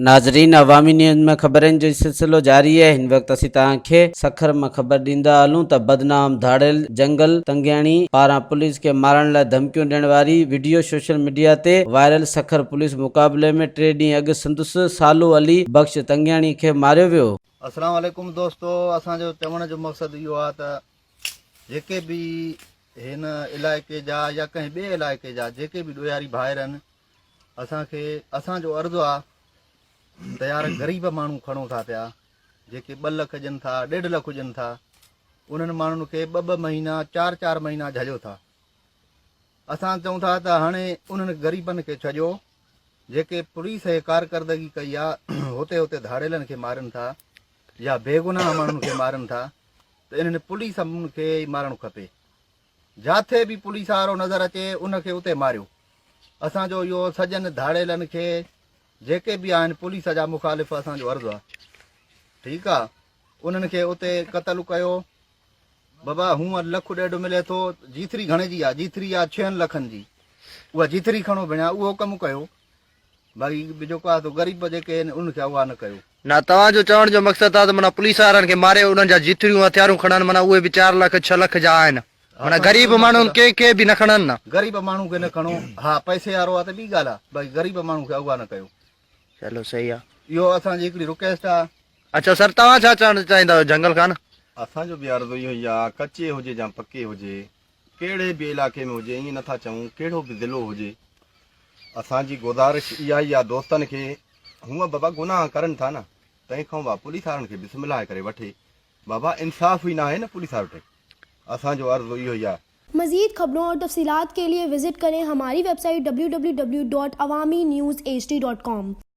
ناظرين عوامي نيوز ۾ خبرن جو سلسلو جاري آهي هن وقت اسين توهان کي سکر مان خبر ڏيندا هلون ته بدنام ڌاڙيل جنگل تنگياڻي پاران پوليس کي مارڻ لاء ڌمڪيون ڏيڻ واري وڊيو سوشل ميڊيا تي وائرل سکر پوليس مقابلي ۾ ٽي ڏينهن اڳ سندس سالو علي بخش تنگياڻي کي ماريو ويو. اسلام عليڪم دوستو اسان جو چوڻ جو مقصد اهو آهي ته جيڪي به هن علائقي جا يا ڪنهن ٻئي علائقي جا جيڪي به ڏوهاري ڀائر آهن اسان کي اسان جو عرض آ ته يار غريب ماڻهو کڻو ٿا پيا جيڪي ٻه لک ڏين ٿا ڏيڍ لک ڏين ٿا انهن ماڻهن کي ٻه ٻه مهينا چار چار مهينا جهليو ٿا اسان چئون ٿا ته هاڻي انهن غريبن کي ڇڏيو جيڪي پوليس هي ڪارڪردگي ڪئي آ هتي هتي ڌاڙيلن کي مارن ٿا يا بيگناهه ماڻهن کي مارن ٿا ته انهن پوليس کي ئي مارڻ کپي جاٿي به پوليس وارو نظر اچي ان کي اتي ماريو. اسان جو اهو سڄن ڌاڙيلن کي جيڪي به آهن پوليس جا مخالف اسان جو عرض آ ٺيڪ آ انهن کي اتي قتل ڪيو بابا هونء لک ڏيڍ ملي ٿو جيٿري گهڻي جي آ جيٿري آ ڇهن لکن جي اها جيٿري کڻو ڀيڻا اهو ڪم ڪيو باقي جيڪو آ سو غريب جيڪي آهن انهن کي اغوا نه ڪيو. نه توهان جو چوڻ جو مقصد آ ته معنيٰ پوليس وارن کي ماري انهن جا جيتريون هٿيارون کڻن معنيٰ اهي به چار لک ڇهه لک جا آهن معنيٰ غريب ماڻهن ڪنهن کي به نه کڻن نه. غريب ماڻهو کي نه کڻو ها پئسي وارو آ ته ٻي ڳالهه آ باقي غريب ماڻهو کي اغوا نه ڪيو. چلو صحيح آ. اهو اسان جي هڪڙي رڪويسٽ آ. اڇا سر توهان ڇا چوڻ چاهيندا آهيو جنگل خان. اسان جو به عرض اهو ئي آ ڪچي هجي يا پڪي هجي ڪهڙي به علائقي ۾ هجي ائين نٿا چئون ڪهڙو به ضلعو هجي اسان جي گذارش اها ئي آ دوستن کي هونء بابا گناهه ڪرن ٿا نه تنهن کان بابا پوليس وارن کي بسم الله ڪري وٺي بابا انصاف ئي ناهي نه پوليس وارن وٽ اسان جو عرض اهو ئي آ. مزيد خبرون اور تفصيلات کے لئے وزٽ کریں ہماری web site www.awamiNewsHD.com.